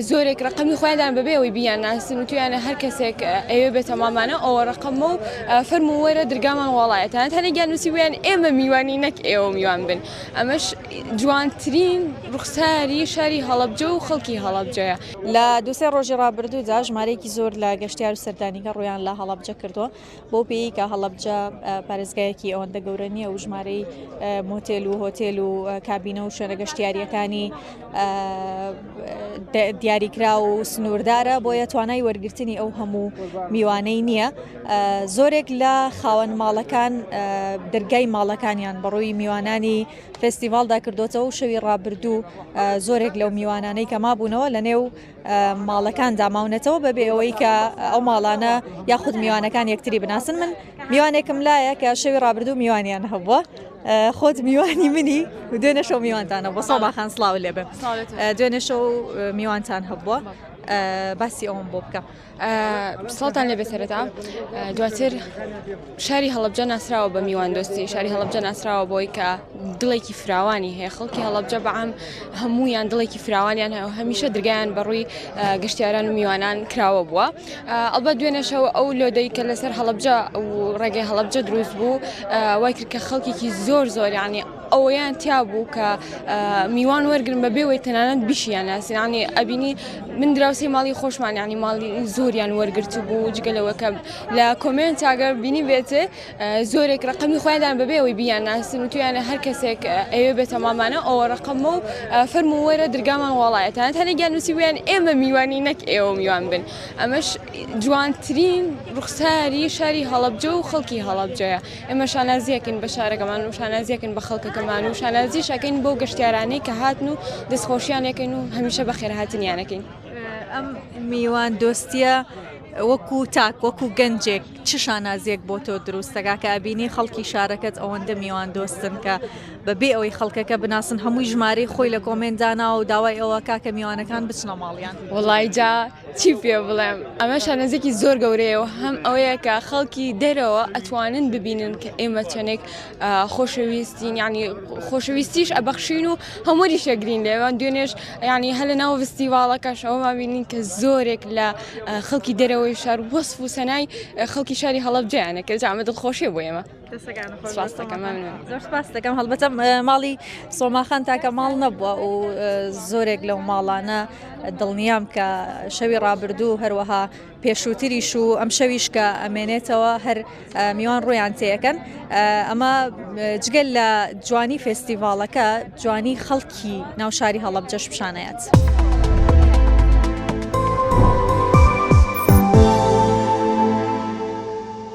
زۆرێک ڕقمی خۆیان بەبێ ئەوەی بیان ناسن و تویانە هەر کەسێک ئەوێ بێتە ماڵمانە ئەوە ڕقمە و فەرموو وەرە درگامان واڵایە تەنانەت هەنێکیان نووسیبوویان ئێمە میوانی نەک ئێوە میوان بن ئەمەش جوانترین ڕوخساری شاری هەڵەبجە و خەڵکی هەڵەبجەیە. لە دووسێ ڕۆژی ڕابردوودا ژمارەیەکی زۆر لە گەشتیار و سەردانیکەر ڕوویان لە هەڵەبجە کردووە، بەو پێیەی کە هەڵەبجە پارێزگایەکی ئەوەندە گەورە نییە و ژمارەی مۆتێل و هۆتێل و کابینە و شوێنە گەشتیارییەکانی دیاریکراو و سنووردارە بۆیە توانای وەرگرتنی ئەو هەموو میوانەی نییە. زۆرێک لە خاوەن ماڵەکان دەرگای ماڵەکانیان بەڕووی میوانانی فێستیڤاڵدا کردوتەوە و شەوی ڕابردوو زۆرێک لەو میوانانەی کە مابوونەوە لە نێو ماڵەکاندا ماونەتەوە بەبێ ئەوەی کە ئەو ماڵانە یاخود میوانەکان یەکتری بناسن من میوانێکم لایە کە شەوی ڕابردوو میوانیان هەبووە خۆت میوانی منی دوێنێ شەو میوانتان هەبووە سۆماخان سڵاو لێبێ دوێنێ شەو میوانتان هەبووە باسی ئەوم بۆ بکە. سڵاوتان لێبێ سەرەتا دواتر شاری هەڵەبجە ناسراوە بە میواندۆستی شاری هەڵەبجە ناسراوە بۆی کە دڵێکی فراوانی هەیە خەڵکی هەڵەبجە بەعام هەمویان دڵێکی فراوانیان هەیە و هەمیشە درگایان بەڕووی گەشتیاران و میوانان کراوە بووە ئەڵبەت دوێنێشەوە ئەو لۆدەی کە لەسەر هەڵەبجە و ڕێگەی هەڵەبجە دروست بوو وای کرد کە خەڵکێکی زۆر زۆر یعنی ئەوەیان تیا بوو کە میوان وەرگن بە بێوەی تەنانەت بیشیان ناسین ینی ئەبینی من دراوسێی ماڵی خۆشمان ینی ماڵی زۆریان وەرگرت بوو جگە لەوە کە لە comment ئەگەر بینی بێت زۆرێک ڕقمی خۆیان بەبێ ئەوەی بیان ناسن و تویانە هەر کەسێک ئەوێ بێتە ماڵمانە ئەوە ڕقمە و فەرموو وەرە درگامان واڵایە تەنانەت هەنێکیان نووسیبوویان ئێمە میوانی نەک ئێوە میوان بن ئەمەش جوانترین ڕوخساری شاری هەڵەبجە و خەڵکی هەڵەبجەیە ئێمە شانازیەکەین بە شارەکەمان و شانازیەکەین بە خەڵکەکەمان و شانازیش ئەکەین بەو گەشتیارانەی کە هاتن و دەستخۆشیان ئەکەین و هەمیشە بەخێرهاتنیان ئەکەین. ئەم میوان دۆستیە وەکو تاک وەکو گەنجێک چ شانازیەک بۆ تۆ دروست دەکا کە ئەبینی خەڵکی شارەکەت ئەوەندە میوان دۆستن کە بەبێ ئەوەی خەڵکەکە بناسن هەمووی ژمارەی خۆی لە comment دانا و داوای ئەوە کاکە میوانەکان بچنە ماڵیان. وەڵای جا چی پێ بڵێم ئەمە شانازیەکی زۆر گەورەیە و هەم ئەوەیە کە خەڵکی دەرەوە ئەتوانن ببینن کە ئێمە چەندێک خۆشەویستین ینی خۆشەویستیش ئەبەخشین و هەمووری شەگرین لێوان دوێنێش ینی هەر لە ناو فستیڤاڵەکەش ئەومان بینین کە زۆرێک لە خەڵکی دەرەوەی شار وەسف و سەنای خەڵکی شاری هەڵەبجەیانە کە جامە دڵخۆشیە بۆ ئێمە. سپاس دەکەم زۆر سپاس دەکەم هەڵبەتە ماڵی سۆماخان تاکە ماڵ نەبووە و زۆرێک لەو ماڵانە دڵنیام کە شەوی ڕابردوو هەروەها پێشووتریش و ئەم شەویش کە ئەمێنێتەوە هەر میوان ڕویان تێەکەن ئەمە جگەل لە جوانی فێستیڤاڵەکە جوانی خەڵکی ناو شاری هەڵەبجەش پیشانەیەت.